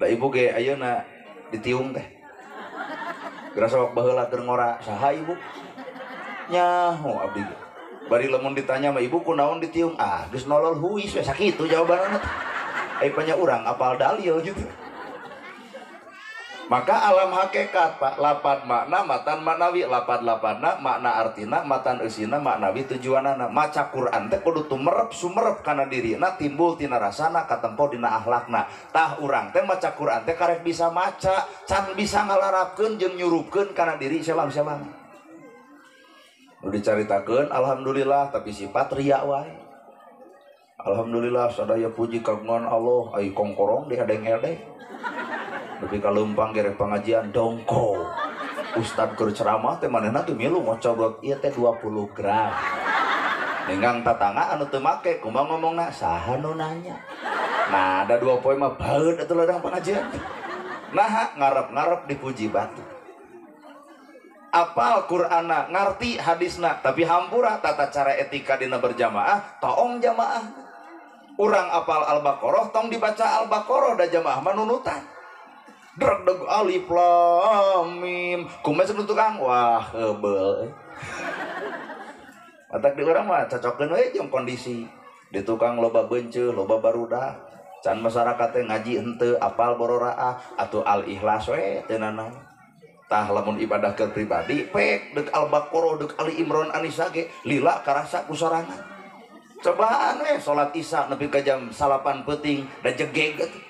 Da ibu ge ayeuna ditiung teh. Geura sok baheula keur ngora saha ibu? Nyaho abdi ge. Bari lamun ditanya mah ibu kunaon ditiung? Ah, geus nolol huis we sakitu jawabanna teh. Ai panya urang apal dalil gitu. Maka alam hakikat Pak, lapad makna matan maknawi, lapad lapadna makna artina matan eusina maknawi tujuanana. Maca Quran teh kudu tumerep sumerep kana dirina, timbul tina rasana katempo dina akhlakna. Tah urang teh maca Quran teh karek bisa maca, can bisa ngalarapkeun jeung nyurupkeun kana diri selang-selang. Nu dicaritakeun alhamdulillah tapi sifat riya wae. Alhamdulillah sadaya puji kagungan Allah, ai kongkorong diedeng-edeng. Tapi kaleumpang gerek pengajian dongko. Ustad keur ceramah teh manehna teh milu maca ieu teh 20 gram. Ninggang tatangga anu teu make kumaha ngomongna saha nu nanya. Nah, ada 2 poe mah baeud atuh ladang pengajian. Naha ngarep-ngarep dipuji batu. Apal Qur'ana, ngarti hadisna, tapi hampura tata cara etika dina berjamaah, toong jamaah. Urang apal Al-Baqarah tong dibaca Al-Baqarah da jamaah mah nunutan. Deg alif lam mim kumaha cenah tukang wah heubeul matak di urang mah cocokeun we jeung kondisi di tukang loba beunceul loba barudak can masyarakat teh ngaji henteu apal bororaah atuh al ikhlas we teu nanaon tah lamun ibadah keur pribadi pek deuk Al Baqarah deuk Ali Imran Anisa ge lila karasa ku sorangan cobaan we salat isya nepi ka jam 9 peuting da jegeg atuh.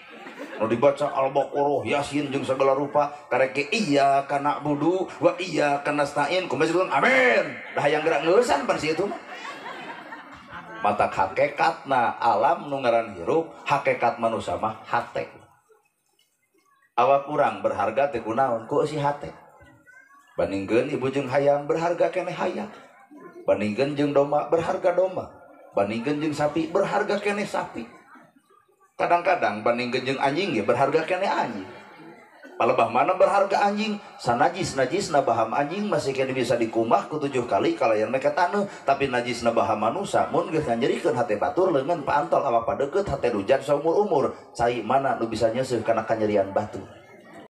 Nu dibaca Al-Baqarah, Yasin jeung segala rupa, karek ge iya kana budu wa iya kana nasta'in, kumaha jeung amin. Dah hayang gerak ngeusan pan si itu mah. Matak hakikatna alam nu ngaran hirup, hakikat manusia mah hate. Awak urang berharga teh kunaon? Ku eusi hate. Bandingkeun ibu jeung hayam berharga keneh hayam. Bandingkeun jeung domba berharga domba. Bandingkeun jeung sapi berharga keneh sapi. Kadang-kadang bandingkeun jeung anjing ge berharga keneh anjing. Palebah mana berharga anjing? Sanajis-najisna baham anjing masih keneh bisa dikumah ku 7 kali kalayan meke taneuh, tapi najisna baham manusa mun geus nganyerikeun hate batur leungeun paantol awak padeukeut hate rujan saumur-umur. Cai mana nu bisa nyeuseuh kana kanyerian batur?